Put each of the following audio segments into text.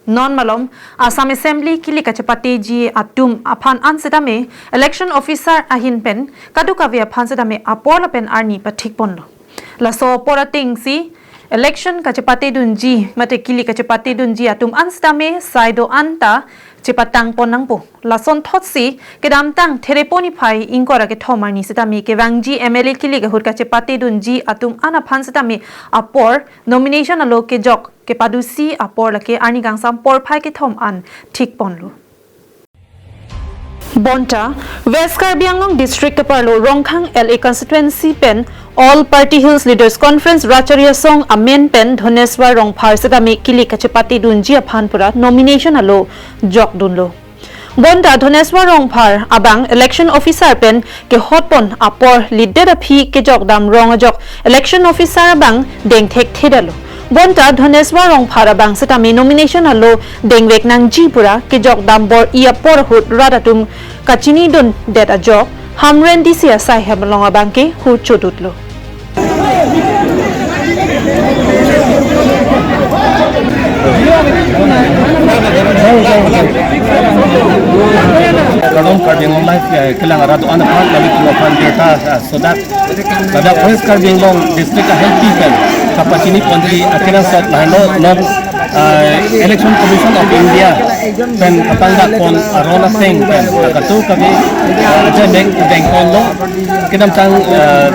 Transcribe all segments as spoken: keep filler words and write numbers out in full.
Non malom Assam Assembly kilik kachepateji atum aphan an setame election officer ahin pen kadokave aphan setame apor lapen arni pathik ponlo. Laso apor atengsi election kachepatedunji mate kilik kachepatedunji atum an setame saido anta chepatang pon nangpo. Lasonthotsi kedamtang Therepo niphai ingkoi ra kethom arni setame kevangji M L A kilik ahut kachepatedunji atum an aphan setame apor nomination alo kejok kepadusi apor lake arni kangsam porphai kethom an thik ponlo. Bonta West Karbi Anglong District keparlo Rongkhang L A constituency pen All Party Hills Leaders Conference Rachari Asong amen pen Dhoneswar Rongphar setame kilik kachepatedunji aphan pura nomination alo jokdunlo. Bonta Dhoneswar Rongphar abang election officer pen kehot pon apor lidet aphi kejokdam rong ajok election officer abang dengthekthedetlo. Bonta Dhoneswar Rongphar abang setame nomination alo dengvek nangji pura kejokdam bor-i apor ahut rat atum kachinidundet ajok Hamren D C asai hem along abangke hu chodutlo. Kardom Karbi Anglong Live, eh, kelang arat do-an aphan, lalu kelang aphan birta, eh, sodak, ladak West Karbi Anglong District ahempi pen kapachini ponji akenangsot lahenlo non, eh, Election Commission of India pen kapangdak pon aron ateng pen la kadokave, eh, ajamek deng ponlo. Kedamtang, eh,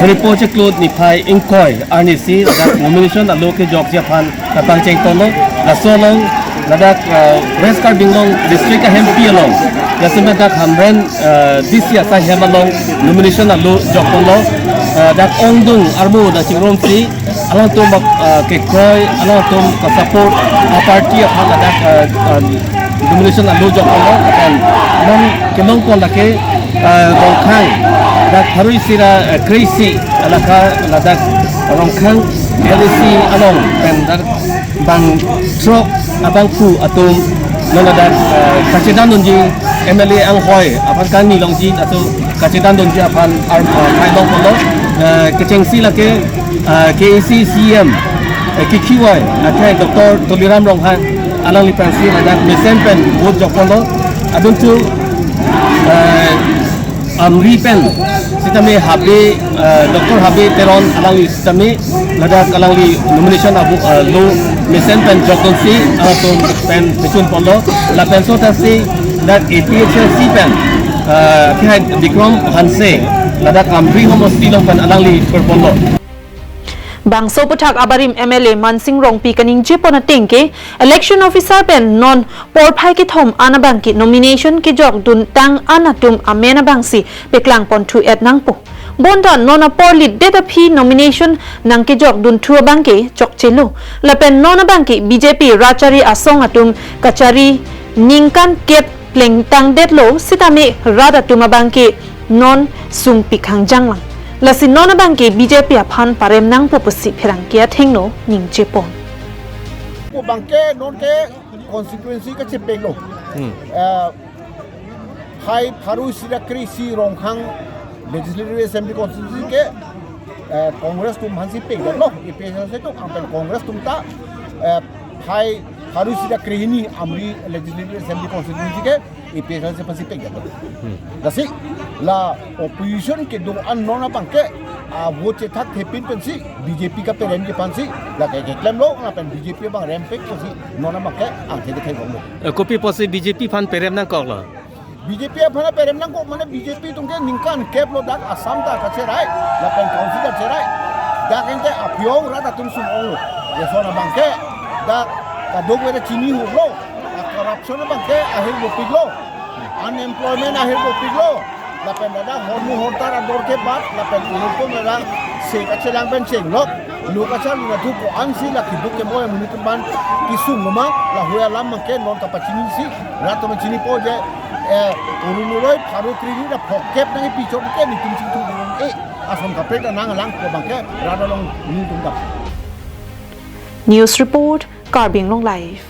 Therepo chiklo niphai ingkoi arnisi ladak nomination alo kejokji aphan kapangcheng ponlo. Laso along ladak, eh, West Karbi Anglong District ahempi along, jasemet dak Hamren, eh, D C asai hem along nomination alo jok ponlo. Eh, dak ongdung armu dak chingrumsi alangtum, eh, kekroi, alangtum kasupport aparty aphan ladak, eh, eh, nomination alo jok ponlo. Pen non kelong pon lake, eh, Rongkhang dak pharo isi ra, eh, kre-isi alaka ladak Rongkhang L A C along pen dak bangthrok abangphu atum non ladak, eh, kachedandunji M L A anghoi aphan kangni longji atum kachedandunji aphan ar, eh, phai long ponlo, eh, kechengsi lake, eh, K A C C E M, eh, K Q Y, akhai Doctor Tuliram Ronghang alangli pensi ladak mesen pen vote jok ponlo. Adun chu, eh, Amri pen setame Habe, eh, Doctor Habe Teron alangli setame ladak alangli nomination abu, eh, lo mesen pen jokdunsi alangtum pen pechun ponlo. Lapen so tasi dak A P H L C pen, eh, akhai Bikram Hanse ladak Amri homosti along pen alangli per ponlo. Bangso aputhak abarim M L A Mansing Rongpi kaningje pon ateng ke election officer pen non porphai kethom an abangke nomination kejokduntang an atum amen abangsi paklang ponthu-et nangpo. Bonta non apor lidet aphi nomination nangkejokdunthu abangke chokchelo. Lapen non abangke B J P Rachari Asong atum kachari ningkan kep plengtangdetlo setame rat atum abangke non sungpik hangjang lang. Lasi non abangke B J P aphan parem nangpo pusi pherangke athengno ningje pon. Ko abangke non ke constituency kachepeklo. Hmm. Eh, phai pharo isi ra kre-isi Rongkhang Legislative Assembly constituency ke, eh, Congress atum aphansi pekdetlo, A P H L C atum, anpen Congress atum ta, eh, phai pharo isi ra krehini Amri Legislative Assembly constituency ke A P H L C aphansi pekdetlo. Hmm. Lasi la opposition kedo-an non abangke, ah, vote chethakthepin pensi B J P kaperemji aphansi lake keklemlo, lapen B J P abang rempek pusi non abangke angthek kethek bomlo. Eh, kopi pusi B J P aphan perem nangkoklo? B J P aphan perem nangkok mane B J P atum ke ningkan keplo dak Assam ta kacherai, lapen council ta cherai. Dak anke aphi-ong rat atum sung-onglo. Lason abangke dak kadokave ta chinihurlo. Dak corruption abangke ahir dopiklo. Unemployment ahir dopiklo. Lapen ladak hormu hortar ador kebat, lapen inut atum ladak se kachelang pen chenglok. Lo kacharli nangthu ko-ansi la keduk kemo amonit atum aphan kesung loma, lahui alam abangke non kapachinisi, rat atum chinipo je, eh, Orunodoi pharo krehini ra phongkep nangkepi chot ke nelitum chingthur dun-e, ason kaprek ta nanglang ko abangke rat along nelitum kap. News report, Karbi Anglong Live.